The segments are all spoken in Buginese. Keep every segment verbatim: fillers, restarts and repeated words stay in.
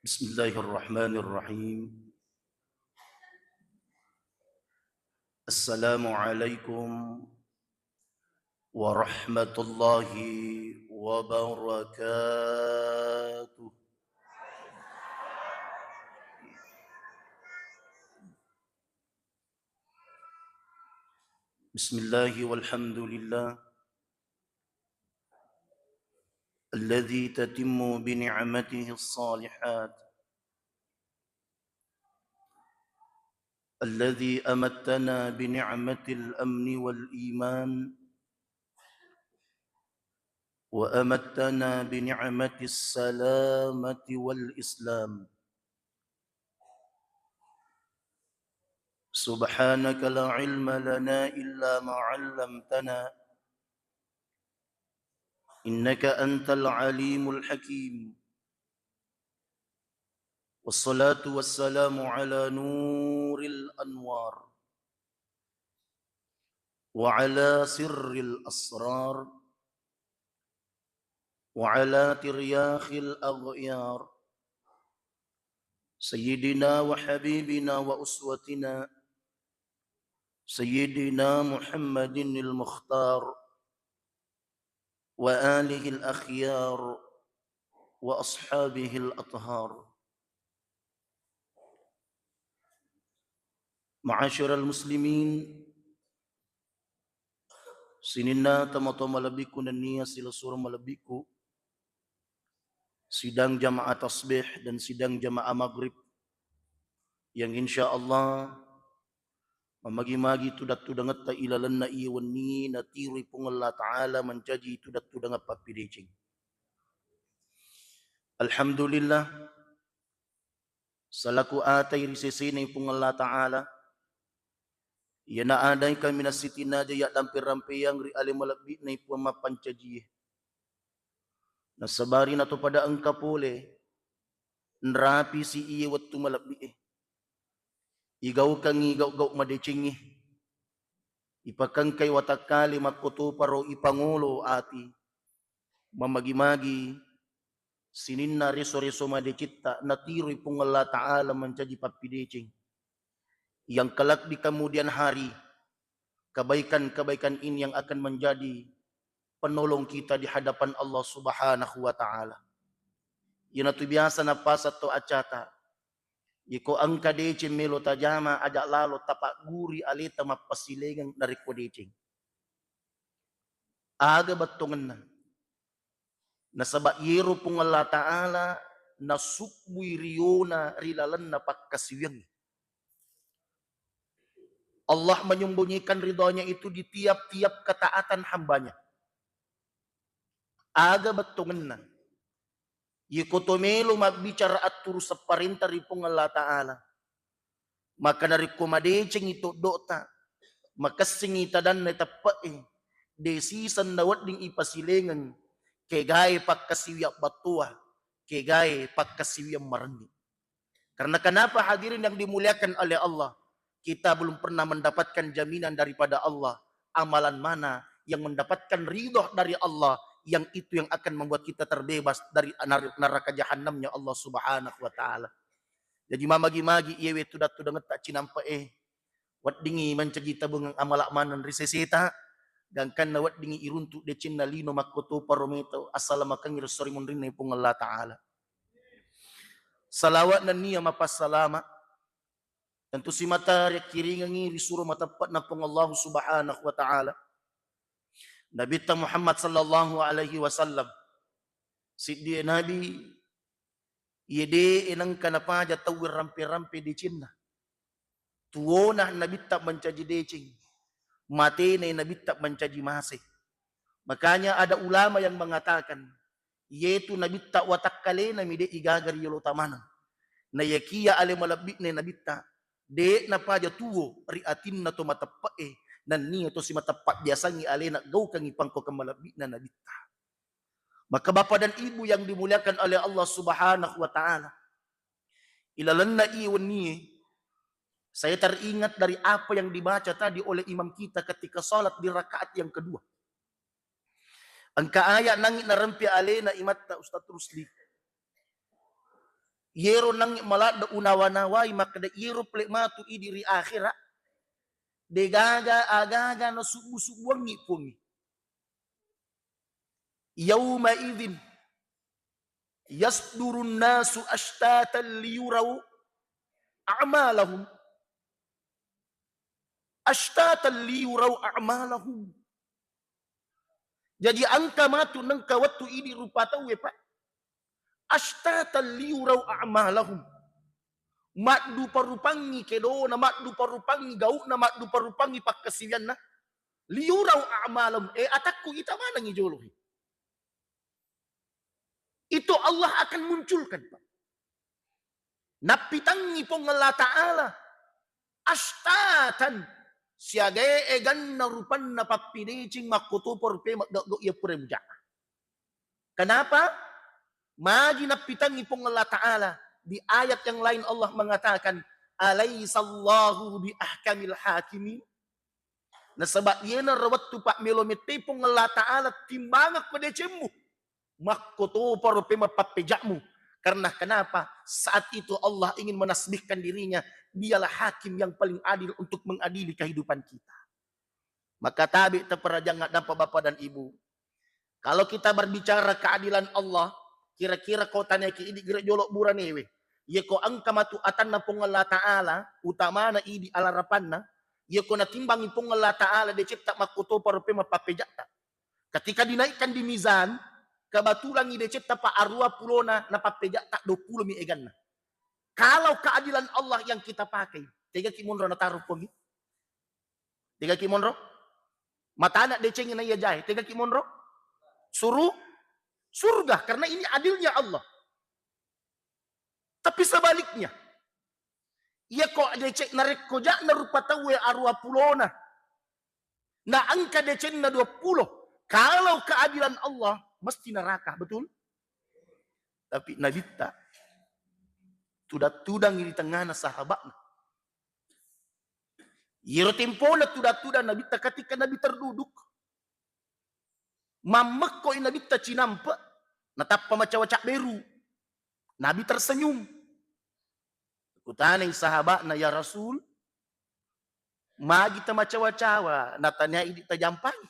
Bismillahirrahmanirrahim. Assalamualaikum warahmatullahi wabarakatuh. Bismillah walhamdulillah. Alladzi tatimmu bi ni'matihi shalihat. Alladzi amattana bi ni'matil amni wal iman. Wa amattana bi ni'matis salamati wal islam. Subhanaka la ilma lana illa ma 'allamtana. Innaka antal alimul hakim. Wassalatu wassalamu ala nuril anwar. Wa ala sirril asrar. Wa ala tiryakhil aghyar. Sayyidina wa habibina wa uswatina. Sayyidina Muhammadinil Mukhtar. Wa alihil akhyar. Wa ashabihil athhar. Ma'asyiral muslimin, sininna tomatoa malebbiku nennia silessureng malebbiku, sidang jamaah tasbih dan sidang jamaah maghrib yang insya Allah mamagi-magi tudang-tudangetta ilalenna iye wenni natiroi Puang Allah Ta'ala mancaji tudang-tudang pappideceng. Alhamdulillah, selaku atai ri sesena Puang Allah Ta'ala, iyana adai kaminang sitinaja yaddampe-rampeang ri ale malebbi'na Puang mappancajie. Nasabari nato pada engka pole, nrapisi iye wettu malebbi'e. Igaukangngi gau-gau madecengnge. Ipakengkai watakkale makkotoparo ipangolo ati. Mamagi-magi sininna reso-reso madecitta natiroi Puang Allah Ta'ala mancaji pappideceng. Yang kelak di kemudian hari, kebaikan-kebaikan ini yang akan menjadi penolong kita di hadapan Allah Subhanahu wa Ta'ala. Iyanatu biasa napasatto acata. Iko engka deceng melo tajama, aja lalo tapagguri aleta mappasilengeng narekko deceng. Aga bettongenna? Nasaba yero Puang Allah Ta'ala nasubbui riona ri lalenna pakkasiwiang. Allah menyembunyikan ridhonya itu di tiap-tiap ketaatan hambanya. Aga bettongenna? Yeko to melo mabbicara atturuseng parenta ri Puang Allah Ta'ala, maka narekko madecengngi toddo'ta, makessingngi tadanna teppe'e, de siseng nawedding ipasilengeng, kegae pakkasiwiang battoa, kegae pakkasiwiang marenni. Karena kenapa, hadirin yang dimuliakan oleh Allah, kita belum pernah mendapatkan jaminan daripada Allah, amalan mana yang mendapatkan ridho dari Allah, yang itu yang akan membuat kita terbebas dari nar-, neraka jahannamnya Allah Subhanahu wa Ta'ala. Jadi mamagi-magi iyewe tudang-tudangetta cinampe'e, weddingngi mancaji tabungang amala maneng ri seseta, gangkanna weddingngi iruntu decenna lino makkotoparo meto assalamakengngi ri esso ri munrinna Puang Allah Ta'ala. Salawat nennia mapassalama tentu simata riakkiringengngi ri suro mateppe'na Puang Allah Subhanahu wa Ta'ala, Nabitta Muhammad sallallahu alaihi wasallam. Siddie Nabi, iye de'e nengka napaja tauwe rampe-rampe decenna. Tuwona Nabitta mancaji deceng, matenai Nabitta mancaji mase. Makanya ada ulama yang mengatakan, iyetu Nabitta watakkalenami de igaga ri yolo tamaneng. Nayakiya ale malebbi'na Nabitta, de napaja tuwo ri atinna to mateppe'e, nennia to simateppa biasangngi alena gaukangngi pangkaukeng malebbi'na Nabitta. Maka Bapak dan Ibu yang dimuliakan oleh Allah Subhanahu wa Ta'ala, ilalenna iye wennie, saya teringat dari apa yang dibaca tadi oleh imam kita ketika salat di rakaat yang kedua. Engka ayat nangngi narempe alena imatta Ustaz Rusli. Iyero nangnge maladde unawa-nawai makkeda iyero pole matu idi ri akhera, degaga agaga nasubbu-subbuangngi Puangnge. Yauma idzin yasdurun nasu ashtatan liyurau a'malahum. Ashtatan liyurau a'malahum. Jadi engka matu nengka wettu idi rupa tauwe, Pak. Ashtatan liyurau a'malahum. Maddupa-rupangngi kedona, maddupa-rupangngi gau'na, maddupa-rupangngi pakkasiwianna. Liyurau a'malahum. Eh, atakku ita manengngi jolo. Itu Allah akan munculkan, Pak. Nappitangngi Puang Allah Ta'ala ashtatan, siagae eganna rupanna pappideceng makkotopa rupe maggau-gau iya pura muja'na. Kenapa? Magi nappitangngi Puang Allah Ta'ala? Di ayat yang lain Allah mengatakan, "Alaisallahu bi ahkamil hakimin?" Nasaba iyanaro wettu, Pak, melo mette Puang Allah Ta'ala timbangekko decemmu. Makkotoparo pemeng pappeja'mu. Karena kenapa? Saat itu Allah ingin menasbihkan dirinya, dialah hakim yang paling adil untuk mengadili kehidupan kita. Maka tabe' taperajang adapa Bapak dan Ibu. Kalau kita berbicara keadilan Allah, kira-kira ko tanaki idi gere jolo buranewe. Yeko engka matu atanna Puang Allah Ta'ala, utamana idi alarapanna, yeko natimbangi Puang Allah Ta'ala decetta makkotoparo pemeng pappeja'ta. Ketika dinaikkan di mizan, kebetulan i decetta pa arua pulona na pappeja'ta dua puluh mi eganna. Kalau keadilan Allah yang kita pakai, tegaki monro nataro Puangnge? Tegaki monro? Matana decengi na iya jae, tegaki monro? Suru-, surga, karena ini adilnya Allah. Tapi sebaliknya, iya ko decek narekko ja'na rupa tauwe arua pulona, na engka decenna dua puluh, kalau keadilan Allah, mesti neraka, betul? Tapi Nabitta tudang-tudangi di tengahna sahabatna. Iyero tempona tudang-tudang Nabitta, ketika Nabi terduduk, mammekko i Nabitta cinampe, natappa macawa-cawa beru. Nabi tersenyum. Kutanai sahabatna, "Ya Rasul, magi tamacawa-cawa, nataniai idi tajampangi?"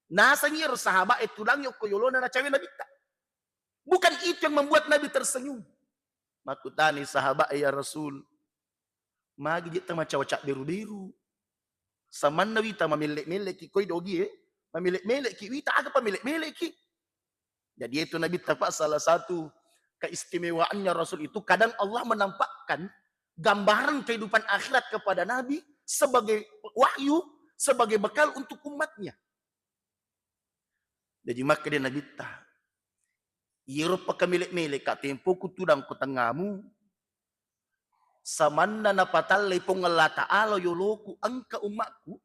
Nasengi ero sahabat e tudangi okko yolona nacawe Nabitta. Bukan itu yang membuat Nabi tersenyum. Makkutani sahabat e, "Ya Rasul, magi je tamacawa-cawa beru-beru? Samanna wita mamelle-melle ki koi dogi e, mamelle-melle ki wita, aga pamelle-melle ki?" Jadi itu Nabitta, Pak, salah satu keistimewaannya Rasul itu, kadang Allah menampakkan gambaran kehidupan akhirat kepada Nabi sebagai wahyu, sebagai bekal untuk umatnya. Jadi makkeda Nabitta, "Iyero pakamele-mele ka tempoku tudang ko tengamu, samanna napatallai Puang Allah Ta'ala yoloku engka ummakku,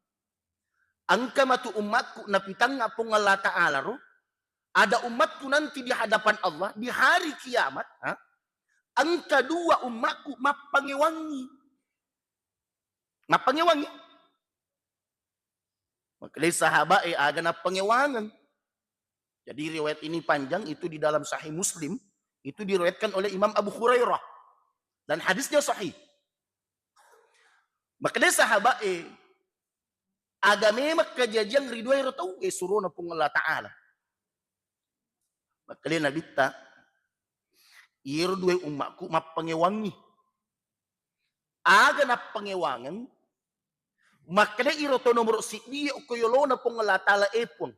engka matu ummakku napitangnga Puang Allah Ta'ala ro, ada ummatku nanti di hadapan Allah di hari kiamat, ha? Engka dua ummakku mappangewangi." Mappangewangi? Makkedai sahabat e, "Aga nappangewangeng?" Jadi riwayat ini panjang, itu di dalam Sahih Muslim, itu diriwayatkan oleh Imam Abu Hurairah. Dan hadisnya sahih. Makkedai sahabat e, "Aga memang kejadian ri dua ero tau e surona Puang Allah Ta'ala?" Makkedai Nabitta, "Iyero dua ummakku mappangewangi." Aga nappangewangeng? Makkeda, iro to nomoro siddi okko yolona Puang Allah Ta'ala, e Puang,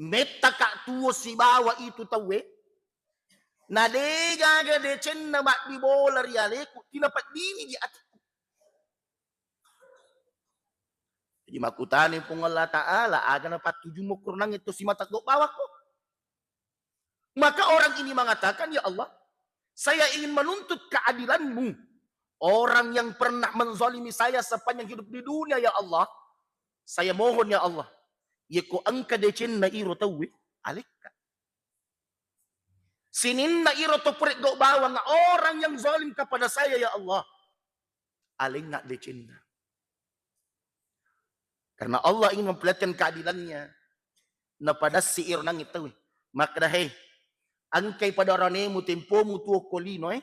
mettaka tuo sibawa itu tauwe, na degaga decenna maddibola ri aleku, tinapeddingi di atikku. Jadi makkutani Puang Allah Ta'ala, aga napattujummu okko ronangnge to simata gau bawakko? Maka orang ini mengatakan, "Ya Allah, saya ingin menuntut keadilan-Mu. Orang yang pernah menzalimi saya sepanjang hidup di dunia, ya Allah, saya mohon, ya Allah, yeko engka decenna iro tauwe, alekka. Sininna iro to pura gau bawang, orang yang zalim kepada saya, ya Allah, alengnga decenna." Karena Allah ingin memperlihatkan keadilannya. Napadassi iro nangnge tauwe. Makkeda, "He, Engkai pada ranemu, tempomu tuo ko lino, eh?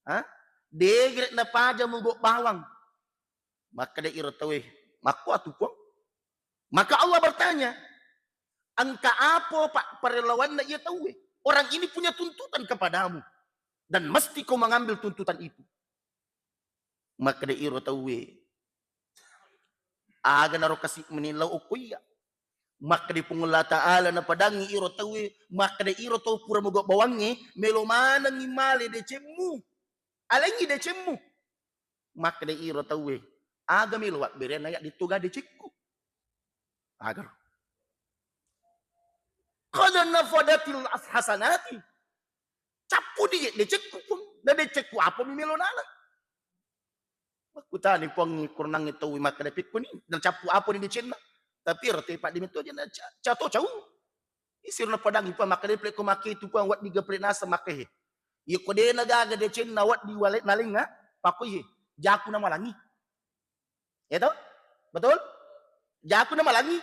Ha? Degre napaja mugo bawang. Makkeda iro tauwe, "Makko atu, Puang?" Maka Allah bertanya, "Engka apa, Pak, parellowanna iya tauwe? Orang ini punya tuntutan kepadamu dan mesti kau mengambil tuntutan itu." Makkeda iro tauwe, "Aga naro kasi meni lao okko iya?" Makkeda Puang Allah Ta'ala napadangi iro tauwe, makkeda, "Iro tau pura mogau bawangnge, melo manengngi male decemmu. Alengngi decemmu." Makkeda iro tauwe, "Aga melo wabbereanna ya dittoga decekku?" Agaro. "Qad nafadatil hasanati." Cappu di decekku pun. Na decekku apa mi melo nala? Makkutani Puang, kurang tau makkeda pekkoni, na cappu apa ni decenna? Tapi ero te paddi metto aja na ca-, cato cau. Isir na padangi Puang, makkeda plekko makke tu Puang, waddi gaple nasa makkehe. Iya ko de na gaga decenna waddi wale nalenga, pakko iye. Jaku na malangi. Ya toh? Betul? Jaku na malangi.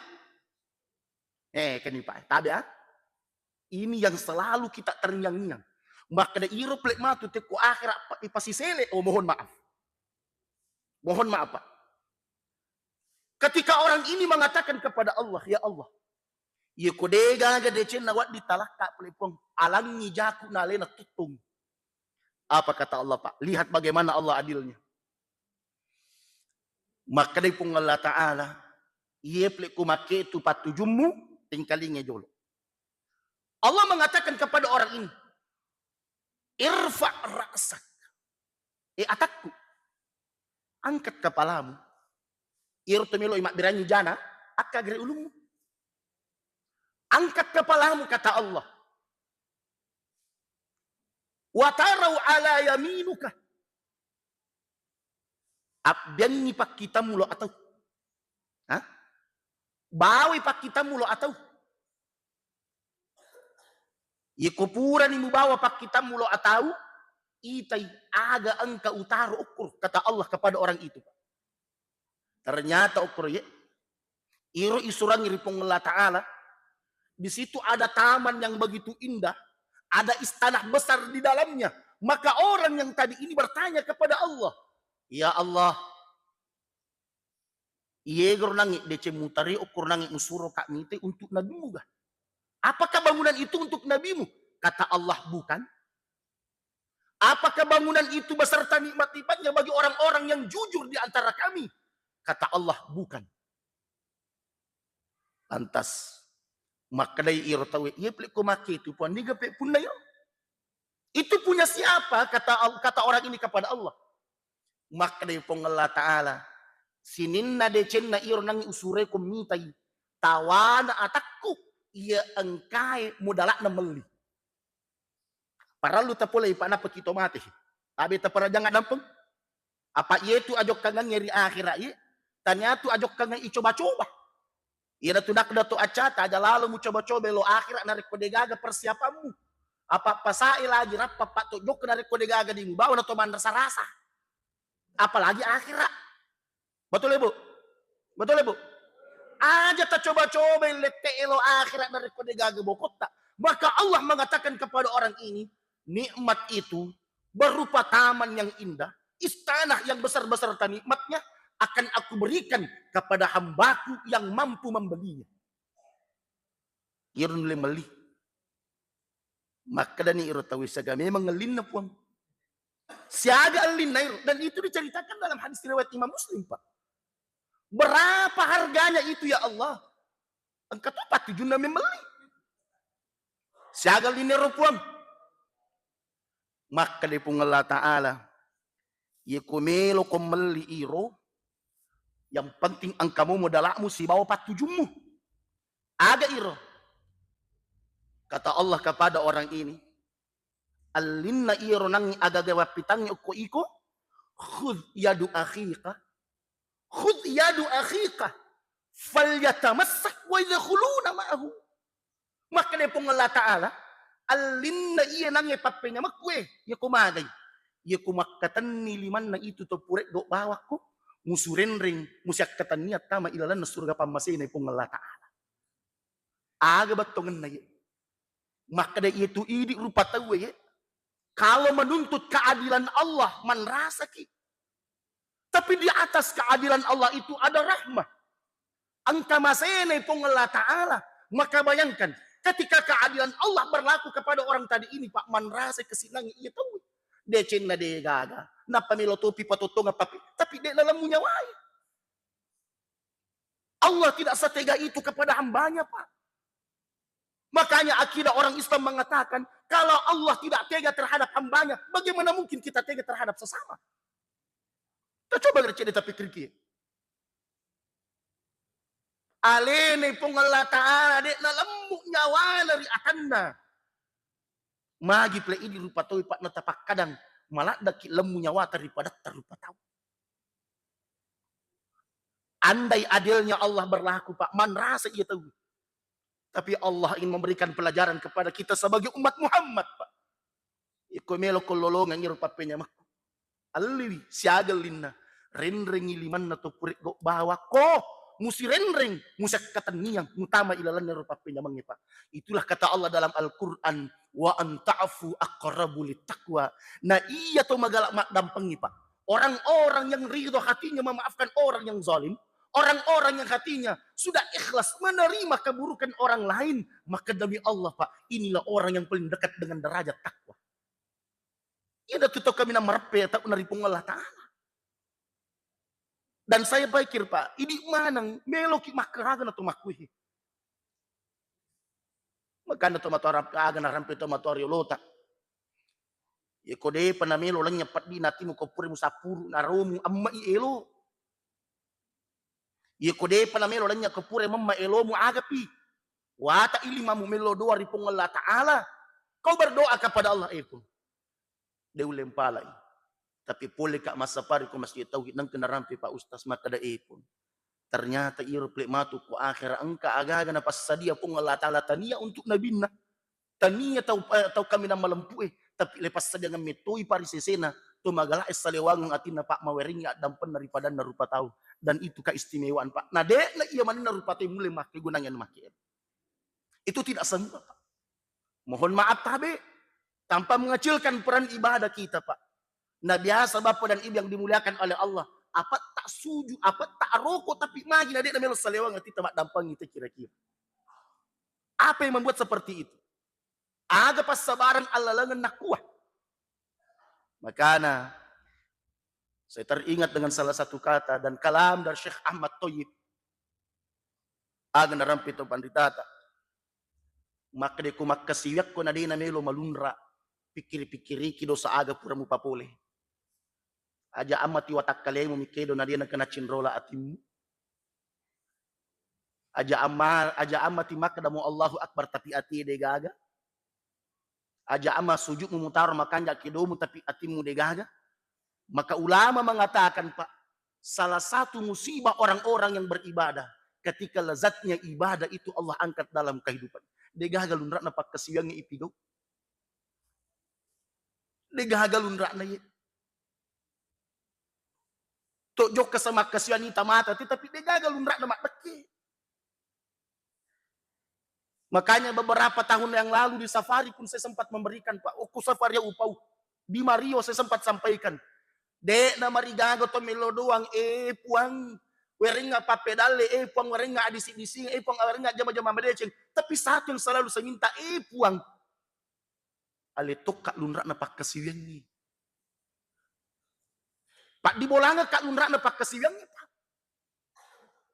Eh, keni Pak, tabe ah. Ini yang selalu kita terngiang-ngiang. Makkeda iro plek matu tekko akhirat pa-, ipasisele, oh mohon maaf. Mohon maaf, Pak. Ketika orang ini mengatakan kepada Allah, "Ya Allah, iya ko de gaga decenna waddi talakka plek Puang, alangi jaku na alena tuttung." Apa kata Allah, Pak? Lihat bagaimana Allah adilnya. Makkedai Puang Allah Ta'ala, "Iye plek ku makke tu pattujummu, tingkalinge jolo." Allah mengatakan kepada orang ini, "Irfa ra'sak." Eh, atakku. Angkat kepalamu. Iro to melo i mabbirangi jana, akka gere ulummu. Angkat kepalamu, kata Allah. Wa tarau ala yaminuka. Abbiangngi pakkitammu lo atau. Hah? Bawai pakkitammu lo atau. Iyako purani mubawa pakkitammu lo atau, itai aga engka utaro okko, kata Allah kepada orang itu. Ternyata okko ye, iro isurangi ri Puang Allah Ta'ala, di situ ada taman yang begitu indah, ada istana besar di dalamnya. Maka orang yang tadi ini bertanya kepada Allah, "Ya Allah, iyegaro nangi deceng mutare okko nangi musuro ka mite untuk nabimu ga? Apakah bangunan itu untuk nabimu?" Kata Allah, "Bukan." Apakah bangunan itu beserta nikmat-nikmatnya bagi orang-orang yang jujur di antara kami? Kata Allah, "Bukan." Lantas, makkedai iro tauwe, "Iya plek ko makke tu, Puang, niga pe punna iro? Itu punya siapa?" Kata Al-, kata orang ini kepada Allah. Makkedai Puang Allah Ta'ala, "Sininna decenna iro nangi usure ko mitai, tawana atakku, iya engkae modalakna melli." Parellu tapolei, Pak, nappa ki to mate. Tabe taparajang addampeng. Apa iyetu ajokkangengnge ri akhirat ye, taniatu ajokkangengnge icoba-coba. Iyanatu nakda to accata, aja lalo mucoba-coba lo akhirat narekko degaga persiapanmu. Apa pasae lagi rappa, Pak, to jokka narekko degaga di mubawa na to manrasa-rasa. Apalagi akhirat. Betul, Ibu? Betul, Ibu? Aja tacoba-coba lette elo akhirat narekko degaga bokotta. Maka Allah mengatakan kepada orang ini, nikmat itu berupa taman yang indah, istana yang besar-besar nikmatnya akan aku berikan kepada hambaku yang mampu membelinya. Iro nulle melli. Makkedani iro tauwe, "Siaga memang ellinna, Puang?" Siaga ellinna iro. Dan itu diceritakan dalam hadis riwayat Imam Muslim, Pak. "Berapa harganya itu, ya Allah?" Engka to pattujunna memelli. "Siaga ellinna iro, Puang?" Makkeda Puang Allah Ta'ala, "Iyako meloko melli iro, yang penting engka mo modalakmu sibawa pattujummu." Aga iro? Kata Allah kepada orang ini, "Ellinna iro nangi agaga wappitangngi okko iko, khudh yadu akhika, khudh yadu akhika, falyatamassak wa yadkhuluna ma'ahu." Makkeda Puang Allah Ta'ala, "Ellinna iya nangnge pappenyamekku e, iyako magai? Iyako makkatenni limanna itu to pureddo bawakko, musurenreng, musiakkatennia tama ilalenna surga pammasena Puang Allah Ta'ala." Aga bettongenna ye. Makkeda iyatu idi rupa tauwe, ye, kalau menuntut keadilan Allah, manrasaki. Tapi di atas keadilan Allah itu ada rahmah. Engka masena Puang Allah Ta'ala. Maka bayangkan, ketika keadilan Allah berlaku kepada orang tadi ini, Pak, manrasa kesinangi iya tauwe. Decenna de gaga. Nappa melo topi patottonga papi, tapi de nalemmu nyawai. Allah tidak setega itu kepada hambanya, Pak. Makanya akidah orang Islam mengatakan, kalau Allah tidak tega terhadap hambanya, bagaimana mungkin kita tega terhadap sesama? Kita coba cedde tapi pikirki. Alena Puang Allah Ta'ala, de nalemmu nyawana ri atanna. Magi pale idi rupa tauwe, Pak, natapakkadang maladdaki lemmu nyawata ri padatta rupa tau. Andai adilnya Allah berlaku, Pak, manrasa iya tauwe. Tapi Allah ingin memberikan pelajaran kepada kita sebagai umat Muhammad, Pak. Iko melo ko lolongang iro pappenyamekku. Alliwi siaga ellinna. Renrengi limanna to pura gau bawakko. Musi renreng, musi akkatenniang, mutama ilalanna ro pappenyamengnge, Pak. Itulah kata Allah dalam Al-Quran, "Wa anta'fu aqrabu littaqwa." Na iya to magala maddampengngi, Pak. Orang-orang yang ridho hatinya memaafkan orang yang zalim, orang-orang yang hatinya sudah ikhlas menerima keburukan orang lain, maka demi Allah, Pak, inilah orang yang paling dekat dengan derajat takwa. Iya datu tau kaminang mareppe tau nari Puang Allah Ta'ala. Dan saya pikir, Pak, idi maneng meloki makkaraga na to makkuihi. Makana to matoa aga narampe to matoa riolota. Yeko depa namelo lenya peddi natimu ko pura musappuru naromu amma i elo. Yeko depa namelo lenya ko pura memma elomu agapi. Wata ilimamu melo doa ri Puang Allah Ta'ala. Kau berdoa kepada Allah, eh Puang. De ulle mpalai. Tapi pole ka massapari ko masjid tauhid nengka narampe Pak Ustaz makkeda, eh Puang. Ternyata iro pale matu ko akhera engka aga-aga napassadia Puang Allah Ta'ala tania untuk nabinna. Tania tau, eh, tau kaminang malempu e, tapi le passadiangeng mettoi parisesena to magala e salewangeng atinna, Pak, mawerengngi addampenna ri padanna rupa tau. Dan itu keistimewaan, Pak. Na de'na iya manenna rupa tau mulle makkegunangngi anu makke. Itu tidak semua, Pak. Mohon maaf, tabe, tanpa mengecilkan peran ibadah kita, Pak. Nah, biasa Bapak dan Ibu yang dimuliakan oleh Allah, apa tak sujud, apa tak rokok, tapi magi na de'na melo salewang kita mak dampang itu kira-kira. Apa yang membuat seperti itu? Aga passabareng allalengen nakkuah. Makana saya teringat dengan salah satu kata dan kalam dari Syekh Ahmad Thayyib. Aga narampe to panritata. Makkeda ko makkasiwiakko na de namelo malunra, pikkiri-pikkiriki dosa aga pura mupapole. Aja amma ti watakkalemu mikkedo na de nakena cinrola atimmu. Aja amma, aja amma ti makkeda mo Allahu Akbar tapi ati de gaga. Aja amma sujudmu mutaro makanja kedomu tapi atimmu de gaga. Maka ulama mengatakan, Pak, salah satu musibah orang-orang yang beribadah ketika lezatnya ibadah itu Allah angkat dalam kehidupan. De gaga lunra'na pakkasiwiangnge ipigau. De gaga lunra'na ye. To jokka samakkasiwiangngi tamata te, tapi de gaga lunra'na maddekke. Makanya beberapa tahun yang lalu di safari pun saya sempat memberikan, Pak. Okko safari upau. Di Mario saya sempat sampaikan. De namarigaga to melo doang, eh Puang, werengnga pappedalle, eh Puang, werengnga adisi-dising, eh Puang, werengnga jama-jama madeceng. Tapi satu yang selalu saya minta, eh Puang, ale tokka lunra'na pakkasiwiangngi. Paddibolangekka lunra'na pakkasiwiangngi, Pak.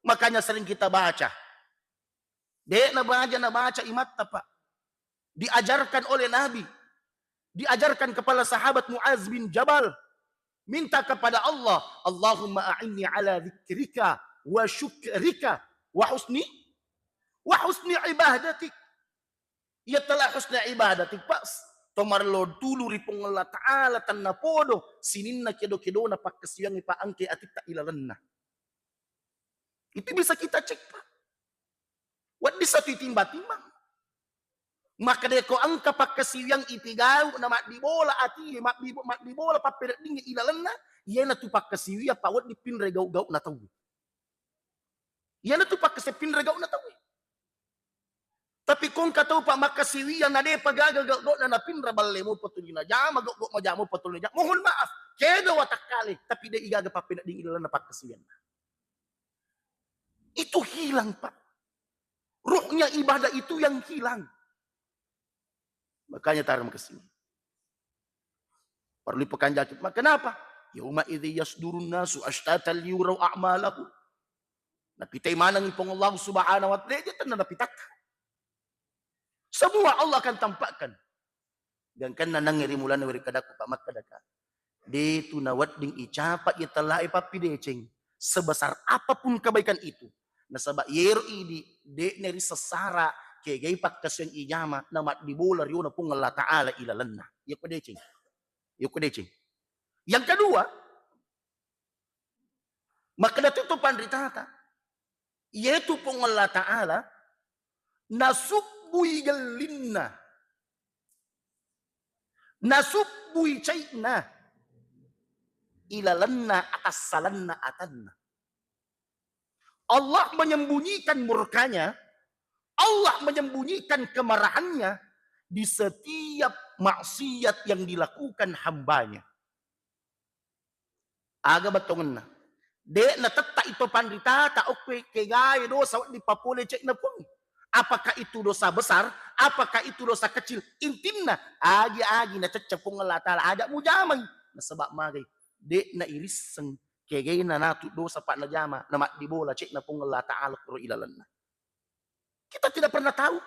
Makanya sering kita baca. De nabaja nabaca imatta, Pak. Diajarkan oleh Nabi. Diajarkan kepala sahabat Muaz bin Jabal. Minta kepada Allah, "Allahumma a'inni ala dzikrika wa syukrika wa husni, wa husni ibadatik." Iya telah husni ibadatik, Pak. Tomarlo tulu ri Puang Allah Ta'ala tanna podo sininna kedo-kedona pakkasiwiangnge, Pak, engke atitta ilalenna. Itu bisa kita cek, Pak. Wedding satu timba-timba. Maka deko engka pakkasiwiang ipigau na maddibola atie, maddibo-, maddibola pappereddingnge ilalenna, iyanatu pakkasiwiang, Pak, wedding pinre gau-gau na tau. Iyanatu pakkasiwiang pinre gau na tau. Tapi ko engka tau, Pak, makkasiwiang na de'pa gaga gau-gauna, napinra balle mopa tuli najama, gau-gau majama mopa tuli najama. Mohon maaf, kega watakkale, tapi de' igaga pappenedding ilalenna pakkasiwianna. Itu hilang, Pak. Ruhnya ibadah itu yang hilang. Makanya tara makasiwiang. Perlu pakanjaki. Ma-, kenapa? Yauma idzi yasdurun nasu ashtatan liyurau a'malahum. Napitai manengngi Puang Allah Subhanahu wa Ta'ala, de' tenna napitakka. Semua Allah akan tampakkan. Gangkanna nangnge ri mulana weri kadaku, Pak, makkadaka, de' tu nawedding icapa iya tellae pappideceng sebesar apapun kebaikan itu. Nasaba yero idi de' neri sessara kegai pakkasiwiang ijama, namaddibola riona Puang Allah Ta'ala ilalenna. Iya ko deceng. Iya ko deceng. Yang kedua, makkeda tu panritata, iyetu Puang Allah Ta'ala nasubbui gellinna, nasubbui cai'na ilalenna atassalenna atanna. Allah menyembunyikan murkanya, Allah menyembunyikan kemarahannya di setiap maksiat yang dilakukan hambanya. Aga bettuanna? De' natetta' ito panritata okkoe kegae dosa wedding papole cai'na Puang. Apakah itu dosa besar? Apakah itu dosa kecil? Intinna, agi-agi nacecce Puang Allah Ta'ala, aja mujamai. Nasaba magai, de' nairisseng kegae nanatu dosa, Pak, najama, namaddibola cai'na Puang Allah Ta'ala kuro ilalenna. Kita tidak pernah tahu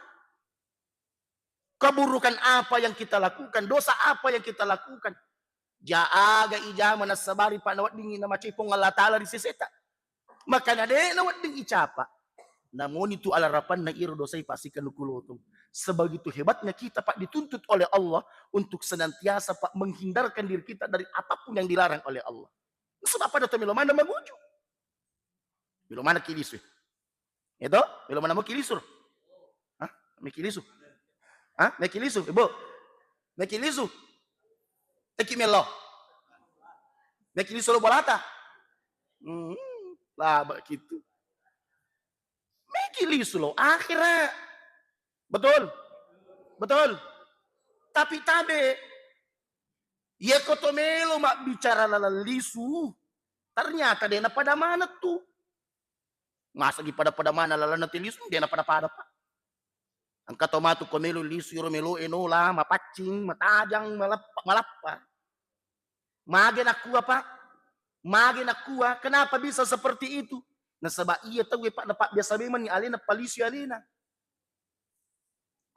keburukan apa yang kita lakukan, dosa apa yang kita lakukan. Ja aga ijama nassabari, Pak, naweddingngi namacai Puang Allah Ta'ala ri seseta. Makana de' nawedding icapa. Namoni tu alarapanna iro dosai, Pak, sikanukulotong. Sebegitu hebatnya kita, Pak, dituntut oleh Allah untuk senantiasa, Pak, menghindarkan diri kita dari apapun yang dilarang oleh Allah. Sebab pada to melo maneng manguju. Melo maneng ki lisu. Itu, melo maneng ki lisu. Hah? Meki lisu. Hah? Meki lisu, Ibu. Meki lisu. Eki melo. Meki lisu lo bolata. Hmm, lah begitu. Meki lisu lo akhirnya. Betul? Betul. Tapi tabe, iya ko to melo mabbicara laleng lisu, ternyata de' napada maneng tu. Masa gi pada-pada maneng lalenna te lisu, de' napada-pada, Pak. Engka to matu ko melo lisu iro melo e nola, mapaccing, matajang, malappa, malappa. Mage nakkua, Pak? Mage nakkua? Kenapa bisa seperti itu? Nasaba iya tauwe, Pak, napabbiasa memanni alena palisu alena.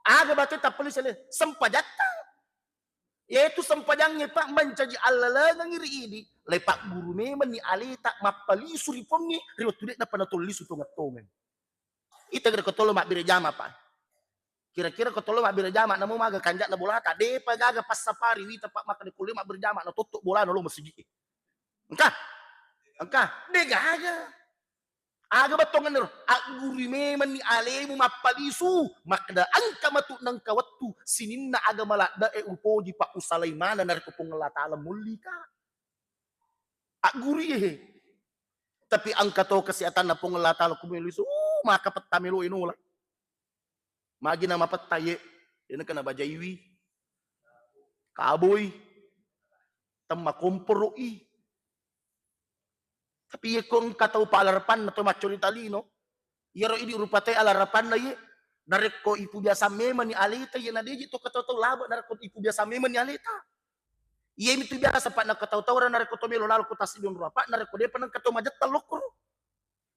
Aga batu tappalisu alena? Sempajatta. Yaitu sempajangnge, Pak, mancaji allalengengngi ri idi, lepagguru memanni aleta mappalisu ri Puangnge ri wettu de'napa natollisu tongeng-tongeng. Ita kira ko tolo mabbere jama, Pak. Kira-kira ko tolo mabbere jama, namo maga kanja'na bolata, de'pa gaga passapari wita, Pak, makkeda kulle mabbere jama, natotto bolana lo masigi. Engka? Engka? De' gaga. Aga bettuanna ro? Aggurui memanni alemu mappalisu, makkeda engka matu nengka wettu sininna aga maladde'e upoji, Pak, usalai maneng narekko Puang Allah Ta'ala mullika. Aggurui e. Tapi engka to kesehatanna Puang Allah Ta'ala ku melo lisu, uh, maka petta melo e nola. Magi na mapetta ye, de' nengka nabajaiwi. Kaboi. Temma komporo'i. Tapi ye ko engka tau pa alarapanna to maccorita lino, iyaro idi rupa te alarapanna ye, narekko ipubiasa memanni aleta ye, na de' ji to katau-tau laba narekko ipubiasa memanni aleta. Iyami tu biasa, Pak, nakatau-tau ra narekko to melo lalo ko tassiddi onrong, Pak, narekko de'pa nengka to majetta lokkoro.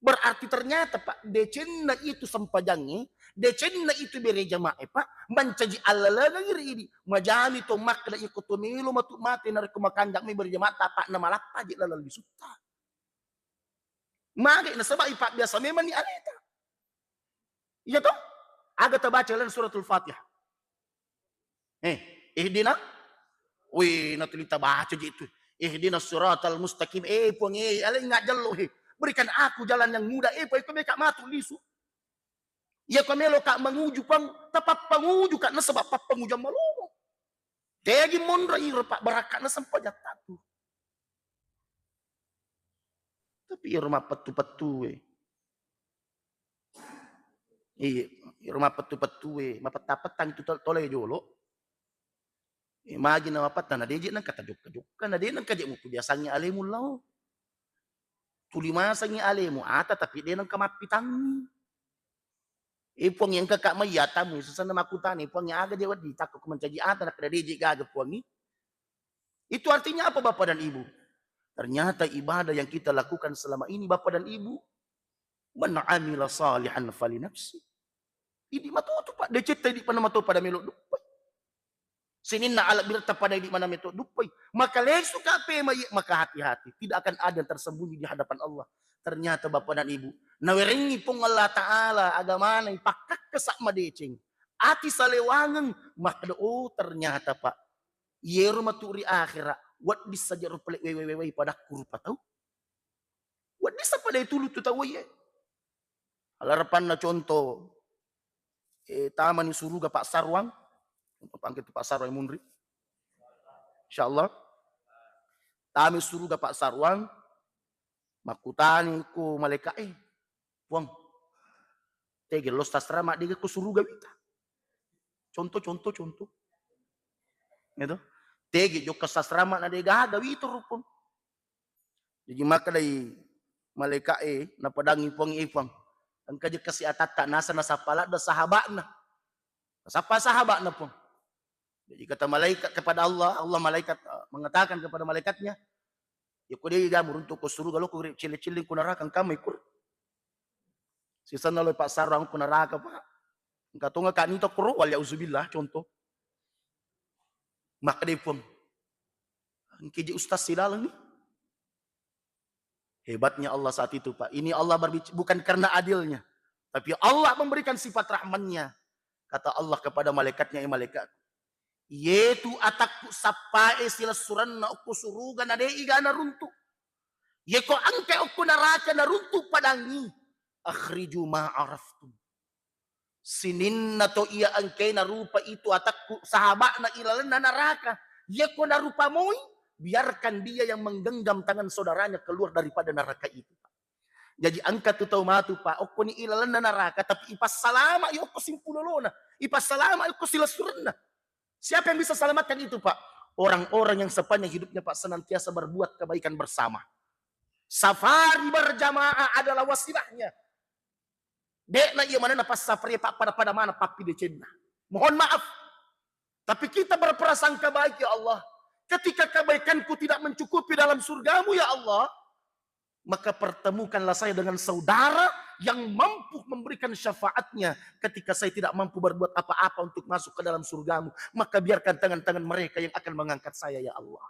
Berarti ternyata, Pak, decenna itu sempajangnge, decenna itu bere jama'e, Pak, mancaji allalengengngi ri idi. Majami to makkeda iko to melo matu mate narekko makanja'mi bere jama'ta, Pak, namalappa je laleng lisutta. Mage nasaba ipabbiasa memanni aleta. Iya to? Aga tabaca lalenna suratul Fatihah? Eh, ihdina? Wih, natuli tabaca je itu. Ihdina suratal mustaqim. Eh, Puang, eh, ale ngajjello, eh. Berikan aku jalan yang mudah. Eh, Puang, iko meka matu lisu. Iya ko melo ka manguju, Puang, tapappanguju ka nasaba pappanguju malomo. Tegi monro iro, Pak, barakka na sempajatta tu. Tapi iro mappettu-pettu e. Iya, Iro mappettu-pettue, mapetta-pettang tu tol-, tole jolo. Eh, magi na mappetta, na deje nengka tajokka-jokka, na de nengka je mutu biasangi alemu lao. Tuli masangi alemu ata, tapi de nengka mappitangi. Eh, Puang, engka ka mai atamu, susanna makkutana, Puang, aga je wedding takko ku mancaji ata, nakkeda deje gaga, Puangi. Itu artinya apa, Bapak dan Ibu? Ternyata ibadah yang kita lakukan selama ini, Bapak dan Ibu, "Man amila salihan falinafsi." Idi matoto, Pak, decetta idi pada mato pada melo duppai. Sininna alat birta pada idi mana meto duppai. Maka lesu ka pema ye, maka hati-hati. Tidak akan ada yang tersembunyi di hadapan Allah. Ternyata, Bapak dan Ibu, nawerengi Puang Allah Ta'ala agamana ipakkakka sa madeceng. Ati salewangeng, makkeda, "Oh, ternyata, Pak, iyero matu ri akhera, wedding saja rupa le-, wewe-, wewe padakku rupa tau." Wedding sa pada tulu tu tau ye. Alarapanna contoh, eh, tamani suruga Pak Sarwang, contoh pangke tu Pak Sarwang munri. Insyaallah. Tami suruga Pak Sarwang, makkutani ku malaika, "Eh, Puang, tege lo sasrama dega ku suruga wita?" Contoh, contoh, contoh. Gitu. Tege jokka sasrama na dega aga wito rupun. Jaji makkedai malaika'e, napadangi Puang, "Eh, Puang, engka je kasi atatta nasa nasappa ladde sahaba'na." Nasappa sahaba'na, Puang. Jadi kata malaikat kepada Allah, Allah malaikat, eh, mengatakan kepada malaikatnya, "Ya ko dega muruntu ko suruga lo ko cille-cille ko neraka engka mai kur." Sisenna lo Pak Sarang ko neraka, Pak. Engka tonga ka nita kuro, wal yauzubillah, contoh. Maka dia pun, "Engke je ustaz silalang ni." Hebatnya Allah saat itu, Pak. Ini Allah berbic-, bukan karena adilnya, tapi Allah memberikan sifat rahmannya. Kata Allah kepada malaikatnya, "Eh, malaikat, yetu atakku sappae silessurenna okko suruga na de'i ga naruntu. Yeko engka okko naraka naruntu padangi, akhriju ma araftum." Sininna to iya engkaina rupa itu atakku sahaba'na ilalenna naraka. Yeko narupa moi, biarkan dia yang menggenggam tangan saudaranya keluar daripada neraka itu. Jaji engka tu tau matu, Pak, okkoni ilalenna naraka, tapi ipassalama i okko simpulolona, ipassalama i okko silessurenna. Siapa yang bisa selamatkan itu, Pak? Orang-orang yang sepanjang hidupnya, Pak, senantiasa berbuat kebaikan bersama. Safari berjamaah adalah wasilahnya. De'na iya manenna passafari, Pak, pada-pada mana pappidecenna. Mohon maaf. Tapi kita berprasangka baik, "Ya Allah, ketika kebaikanku tidak mencukupi dalam surgamu, ya Allah, maka pertemukanlah saya dengan saudara yang mampu memberikan syafaatnya ketika saya tidak mampu berbuat apa-apa untuk masuk ke dalam surgamu. Maka biarkan tangan-tangan mereka yang akan mengangkat saya, ya Allah."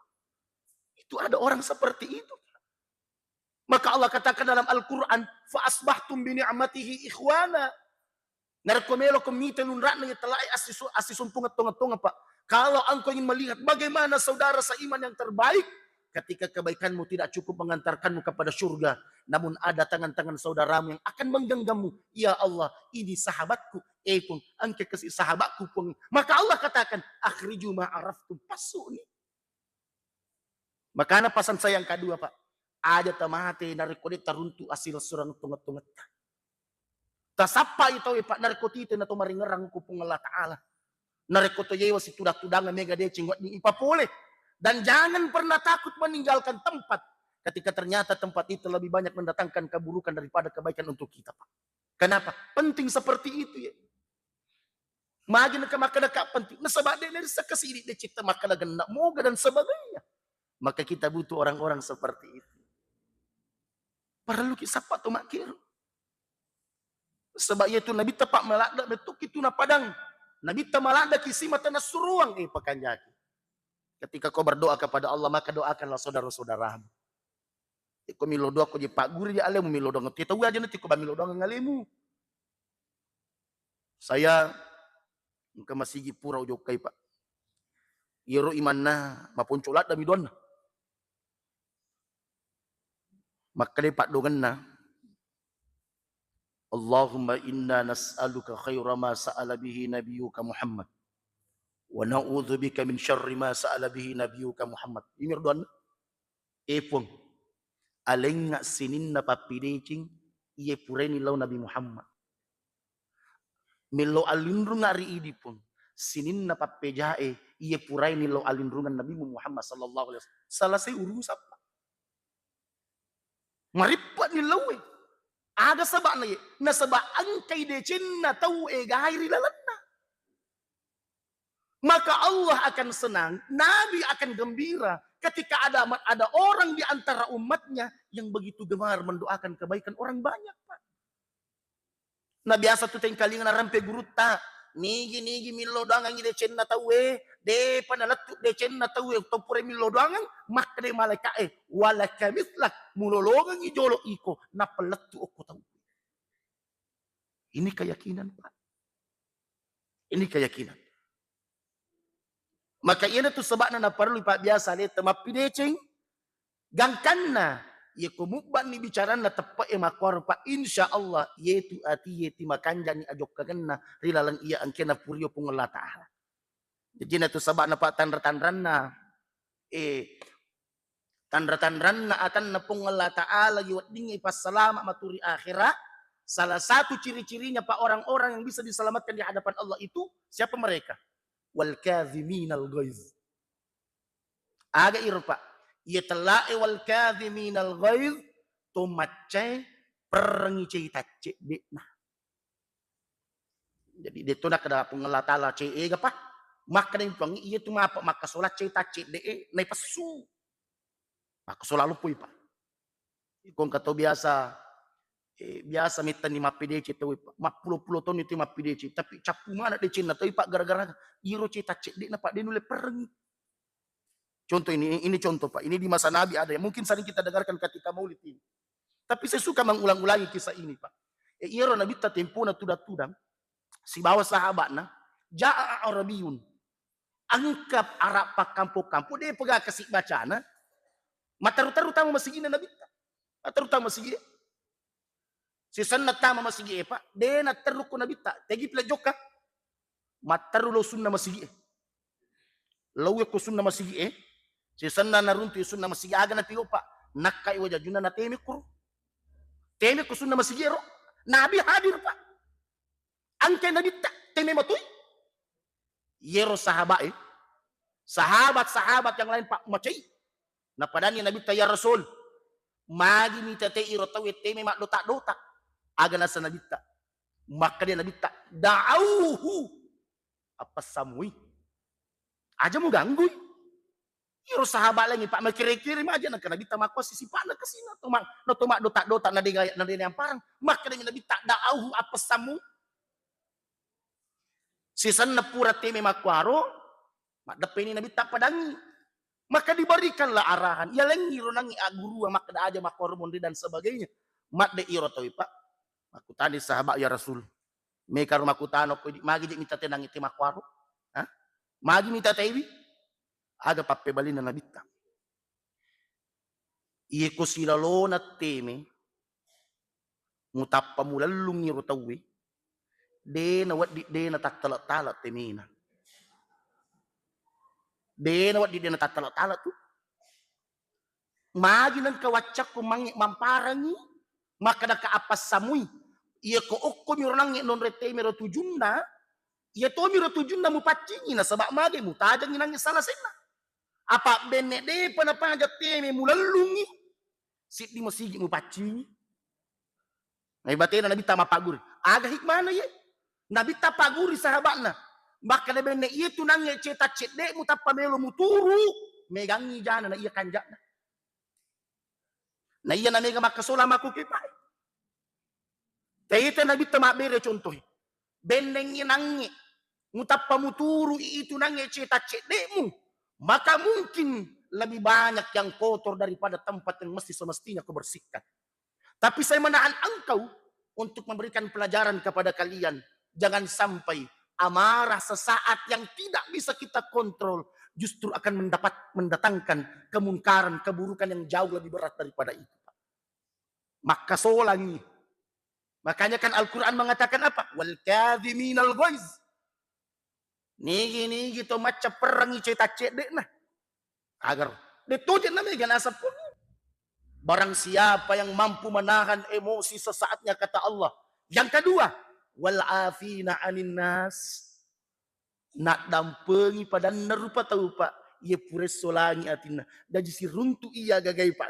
Itu ada orang seperti itu. Maka Allah katakan dalam Al-Quran, "Fa asbahtum bi ni'matihi ikhwana." Narekko melo ko mita lunra'na iya telae assisu-, assisumpungeng tonga-tonga, Pak. Kalau engkau ingin melihat bagaimana saudara seiman yang terbaik, ketika kebaikanmu tidak cukup mengantarkanmu kepada surga, namun ada tangan-tangan saudaramu yang akan menggenggammu. "Ya Allah, ini sahabatku, eh Puang, engke kasi sahabatku, Puang." Maka Allah katakan, "Akhriju ma araftum, passu'ni." Makana pasan saya yang kedua, Pak, aja tamate narekko de taruntu asilessureng tonga-tongetta. Tasappai tauwe, Pak, narekko tite na to maringerang ku Puang Allah Ta'ala. Narekko to yewa situdang-tudang mega deceng wedding ipapole. Dan jangan pernah takut meninggalkan tempat ketika ternyata tempat itu lebih banyak mendatangkan keburukan daripada kebaikan untuk kita, Pak. Kenapa? Penting seperti itu, ya. Magi nengka makkeda ka penting, nasaba de narisseng kasi idi de citta makkeda genna moga dan sebagainya. Maka kita butuh orang-orang seperti itu. Parelluki sappa to makkiro. Sebab iyatu Nabitta, Pak, maladde mettuki tu napadang. Nabitta maladde ki simata nassuruang, eh, pakanjaki. Ketika kau berdoa kepada Allah, maka doakanlah saudara-saudaramu. Iko milo doa ko je pagguru je alemu, milo doang te tau aja nanti ko ba milo doang alemu. Saya engka masigi pura ujokkai, Pak. Iyaro imanna maponco ladda mi doanna. Makkeda paddongenna, "Allahumma inna nas'aluka khaira ma sa'ala bihi nabiyyuka Muhammad, wa na'udzubika min syarri ma sa'ala bihi nabiyyuka Muhammad." Imir doanna. Eh, Puang, alengnga sininna pappideceng iye puraini lao Nabi Muhammad. Millau allinrunga ri idi pun. Sininna pappejae, iye purai nillau allinrungan Nabimu Muhammad sallallahu alaihi wasallam. Selesai urusan, Pak. Marippa nillau e. Aga saba'na ye? Nasaba engkai decenna tau egai ri lalenna. Maka Allah akan senang, Nabi akan gembira ketika ada, ada orang di antara umatnya yang begitu gemar mendoakan kebaikan orang banyak, Pak. Na biasa tu tengkalinga narampe gurutta, nigi-nigi millau doangangngi decenna tauwe, depa nalettu decenna tauwe, to pura millau doangang, makkeda malaika'e, "Walaka mislak, mulolongengngi jolo iko, nappa lettu okko tau." Ini keyakinan, Pak. Ini keyakinan. Maka iyanatu sebabna naparellu, Pak, biasa aleta mappideceng, gangkanna, yeko mubbanni bicaranna teppe'e makkuaro, Pak, insya Allah, yetu ati, yeti makanjani ajokkagenna ri laleng iya engkena purio Puang Allah Ta'ala. Jadi, natu saba'na, Pak, tanra-tanranna, eh, tanra-tanranna atanna Puang Allah Ta'ala, weddingngi passalama matu ri akhera. Salah satu ciri-cirinya, Pak, orang-orang yang bisa diselamatkan di hadapan Allah itu, siapa mereka? Wal kadhiminal ghaiz. Aga iro, Pak? Iya tellae wal kadhiminal ghaiz, to maccae perrengi cai taccedde'na. Jadi, de to nakkeda Puang Allah Ta'ala cai ega, Pak. Makkeda Puang, iya tu mapa makkasola cai taccedde'e naipessu. Makkasola loppoi, Pak. Iko engka tau biasa, eh, biasa mettenni mappedece tau, Pak. Mappulo-pulo taunni tu mappedece, tapi cappu mana decenna tau, Pak, gara-gara iro cai taccedde'na, Pak, de nulle perrengi. Contoh ini, ini contoh, Pak. Ini di masa Nabi ada. Mungkin sering kita dengarkan ketika maulid ini. Tapi saya suka mengulang-ulangi kisah ini, Pak. Eh, iyaro Nabitta tempona tudang-tudang, sibawa sahabatna, ja'a Arabiyun. Engka ara pakkampong-kampong, de pega kasi bacana. Mataru-taru tama masigi'na Nabitta. Mataru tama masigi. Sisenna tama masigi e, Pak, de natterru ko Nabitta. Tegi pile jokka? Matteru lo sunna masigi e. Lo ko sunna masigi e. Sisenna naruntu sunna masigi, aga napio, Pak? Nakkai wajajuna nateme kuro. Teme ko sunna masigi ero. Nabi hadir, Pak. Angke Nabitta, teme matui. Yero sahabat e. Sahabat-sahabat yang lain, Pak, macai. Napadani Nabitta, "Ya Rasul, magi mita te iro tau teme maddota-dota?" Aga nasa Nabitta? Makkeda Nabitta, "Da'auhu, appassamui. Aja muganggui." Iro sahabat laingnge, Pak, makere-kere maja naka Nabitta makkuasi sipa'na kesina to ma-, na to maddota-dota na de gaya, na de amparang. Makkeda Nabitta, "Da'auhu, appassamui." Sisenna pura teme makkuaro, maddeppeni Nabitta padangi. Maka diberikanlah arahan. Iya lengngi ro nangngi aggurua makkeda aja makkuaro monri dan sebagainya. Madde iro tawi, Pak. Makkutani sahabat, "Ya Rasul, meka ro makkutana ko idi, magi je mita tenangngi te makkuaro? Hah? Magi mita tewi?" Aga pappebalinna Nabitta? Iye ko silalona teme, mutappa mulellungngi ro tauwe, de nawedding de natattala-tala temena. De nawedding de natattala-tala tu. Magi nengka waccakko mange mamparangi, makkadaka appassamui. Iye ko okkomi ro nangnge nonre teme ro tujunna, iye tomi ro tujunna mupaccingi, nasaba mage mutajangi nangnge salasenna. Apa benne depa napaja teme mulellungi, siddi masigi mupaccingi. Naibatena Nabitta mappagguri. Aga hikmana ye? Nabitta pagguri sahabatna. Makkeda benne, "Iya tu nangnge ceta cedde'mu tappa melo muturu, megangngi jana na iya kanja'na." Na iya na mega makkasola makkukepae. Taita Nabitta mabbere contoh. Bennengngi nangnge mutappa muturu itu nangnge ceta cedde'mu, maka mungkin lebih banyak yang kotor daripada tempat yang mesti semestinya kau bersihkan. Tapi saya menahan engkau untuk memberikan pelajaran kepada kalian. Jangan sampai amarah sesaat yang tidak bisa kita kontrol justru akan mendapat, mendatangkan kemungkaran, keburukan yang jauh lebih berat daripada itu. Makkasolangi. Makanya kan Al-Quran mengatakan apa? "Wal kadhiminal ghaiz." Nigi-nigi to macca perrangi ceta cedde'na. Agar de to je na mega nasappungi. Barang siapa yang mampu menahan emosi sesaatnya, kata Allah. Yang kedua, wal afina anin nas. Naddampengi padanna rupa tau, Pak, iya pura solangi atinna. Jaji siruntu iya gagai, Pak.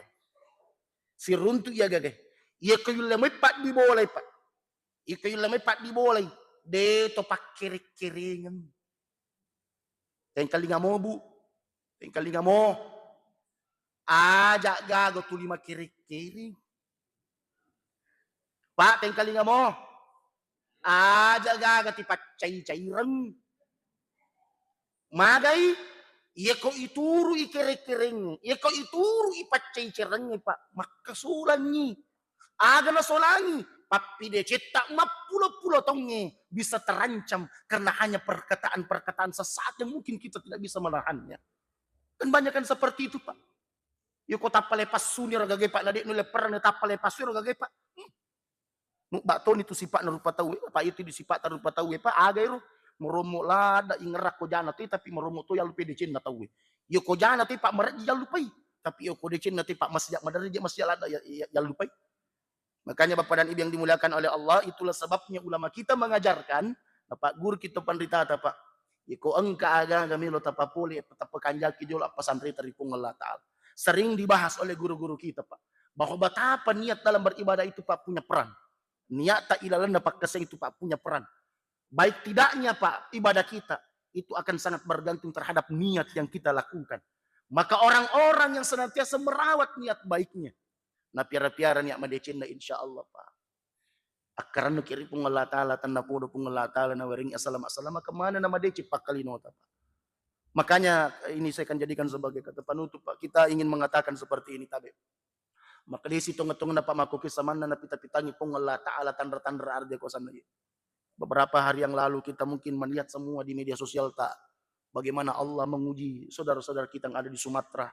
Siruntu iya gagai. Iya ko yulle mai paddi bolai, Pak. Iya ko yulle mai paddi bolai. De to pakkereng-kerengeng. Tengkalinga mo, Bu. Tengkalinga mo. Aja gaga tuli makkereng-kereng. Pak, tengkalinga mo. Aja gaga tipaccai-caireng. Magai, iya ko ituru i kereng-kereng, iya ko ituru i paccai-caireng, Pak, makkasolangi. Aga nasolangi? Pappidecetta mappulo-pulo taungnge bisa terancam karena hanya perkataan-perkataan sesaat yang mungkin kita tidak bisa menahannya. Kan banyak kan seperti itu, Pak. Iya ko tappa lepas suni ro gagai, Pak, na de' nulle perang tappa lepas suni ro gagai, Pak. Hmm. Mubba toni tu sipa'na rupa tauwe, Pak, itu di sipa'ta rupa tauwe, Pak, aga ero? Marommo ladda ingerra ko jana te, tapi marommo to yallupai decenna tauwe. Iya ko jana te, Pak, marejji yallupai. Tapi iya ko decenna te, Pak, masija maderri, masija ladda ya, ya, yallupai. Makanya Bapak dan Ibu yang dimuliakan oleh Allah, itulah sebabnya ulama kita mengajarkan, Bapak guru kita panritata, Pak. Iko engka aga-aga melo tapapole, tapakanjaki jolo appasanreta ri Puang Allah Ta'ala. Sering dibahas oleh guru-guru kita, Pak, bahwa betapa niat dalam beribadah itu, Pak, punya peran. Niatta ilalenna pakkaseng itu, Pak, punya peran. Baik tidaknya, Pak, ibadah kita itu akan sangat bergantung terhadap niat yang kita lakukan. Maka orang-orang yang senantiasa merawat niat baiknya, napiara-piara niat madecenna, insya Allah, Pak, akkarannuki ri Puang Allah Ta'ala, tennapodo Puang Allah Ta'ala nawerengngi asalama-salama kemana na madeceng pakkalinota, Pak. Makanya ini saya akan jadikan sebagai kata penutup, Pak. Kita ingin mengatakan seperti ini, tabe. Makkedai sitongeng-tongenna, Pak, makkokki samanna napita-pitangi Puang Allah Ta'ala tanra-tanra arja kosanna iya. Beberapa hari yang lalu kita mungkin melihat semua di media sosial, tak, bagaimana Allah menguji saudara-saudara kita yang ada di Sumatera,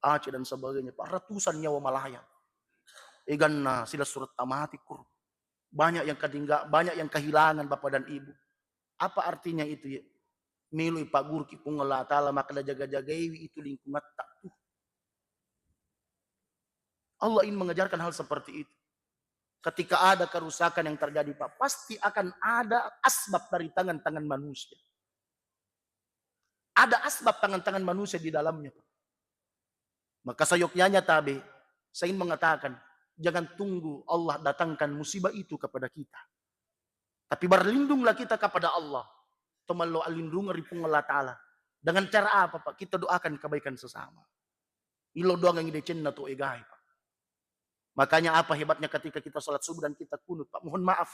Aceh dan sebagainya, Pak. Ratusan nyawa melayang. Eganna silessuretta mati, kur. Banyak yang ketingga-, banyak yang kehilangan Bapak dan Ibu. Apa artinya itu, ya? Meloi pagguruki Puang Allah Ta'ala, makkeda jaga-jagaiwi itu lingkungatta tu. Allah ingin mengajarkan hal seperti itu. Ketika ada kerusakan yang terjadi, Pak, pasti akan ada asbab dari tangan-tangan manusia. Ada asbab tangan-tangan manusia di dalamnya, Pak. Maka sayoknya tabe, saya ingin mengatakan, jangan tunggu Allah datangkan musibah itu kepada kita. Tapi berlindunglah kita kepada Allah. Tomallo allindungeng ri Puang Allah Ta'ala. Dengan cara apa, Pak? Kita doakan kebaikan sesama. Ilo doangengngi decenna to egae, Pak. Makanya apa hebatnya ketika kita sholat subuh dan kita kunut, Pak? Mohon maaf.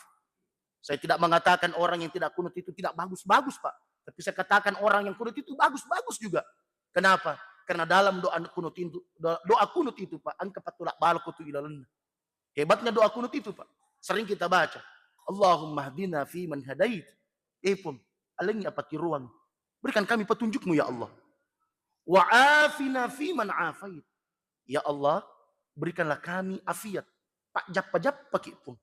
Saya tidak mengatakan orang yang tidak kunut itu tidak bagus-bagus, Pak. Tapi saya katakan orang yang kunut itu bagus-bagus juga. Kenapa? Karena dalam doa kunut itu, doa, doa kunut itu, Pak, engka patulak baloko tu ilalenna. Hebatnya doa kunut itu, Pak. Sering kita baca, "Allahumma hdina fi man hadait." Eh, Puang, alengi apa tiruang. Berikan kami petunjukmu, ya Allah. "Wa afina fi man afait." Ya Allah, berikanlah kami afiat. Pak jappa-jappa ki, Puang.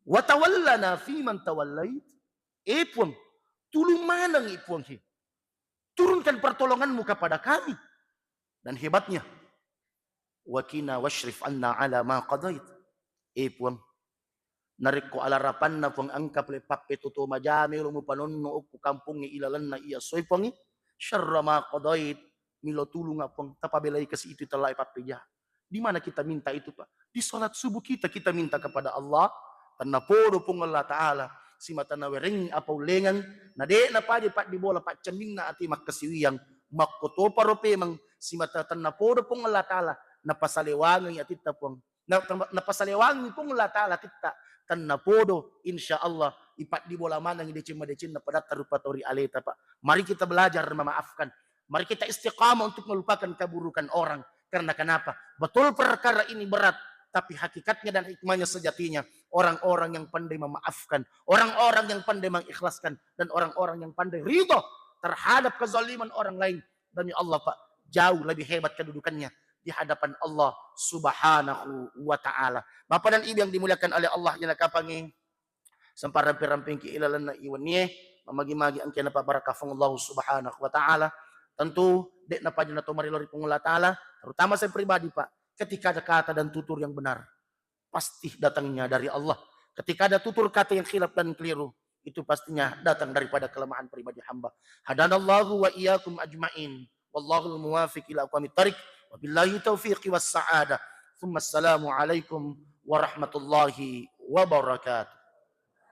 "Wa tawallana fi man tawallait." Eh, Puang, tulung manengi, Puang, he. Turunkan pertolonganmu kepada kami. Dan hebatnya, "Wa qina wasrif anna ala ma qadait." Eh, Puang, narekko alarapanna, Puang, engka pale pappetoto maja melo mupanonno okku kampongnge ilalenna iya soe, Puangnge, syarra ma qadait, melo tulunga, Puang, tapabelai kasi itu tellae pappeja. Di mana kita minta itu, Pak? Di salat subuh kita, kita minta kepada Allah. Tennapodo Puang Allah Ta'ala simata nawerengngi apa ullengeng, na de' napaja paddibola paccenninna ati makkasiwiang, makkotoparo pemeng simata tennapodo Puang Allah Ta'ala napasalewangengngi atitta, Puang. Na-, napasalewangengngi Puang Allah Ta'ala atitta, tennapodo, insya Allah, ipaddibola manengngi deceng-madecenna padatta rupa tau ri aleta, Pak. Mari kita belajar memaafkan. Mari kita istiqamah untuk melupakan keburukan orang. Karena kenapa? Betul perkara ini berat, tapi hakikatnya dan hikmahnya sejatinya, orang-orang yang pandai memaafkan, orang-orang yang pandai mengikhlaskan, dan orang-orang yang pandai ridho terhadap kezaliman orang lain, demi Allah, Pak, jauh lebih hebat kedudukannya di hadapan Allah Subhanahu wa Ta'ala. Bapak dan Ibu yang dimuliakan oleh Allah, yang nakapangi sempa rampe-rampengki ilalenna iwennie, mamagi-magi engkana pabbarakafang Allah Subhanahu wa Ta'ala. Tentu de' napaja nato marelo ri Puang Allah Ta'ala, terutama saya pribadi, Pak, ketika ada kata dan tutur yang benar, pasti datangnya dari Allah. Ketika ada tutur kata yang khilaf dan keliru, itu pastinya datang daripada kelemahan pribadi hamba. Hadanallahu wa iyyakum ajmain. Wallahul muwafiq ila aqwamit thariq. Wabillahi taufiqi was sa'adah. Tsumma assalamu alaikum warahmatullahi wabarakatuh.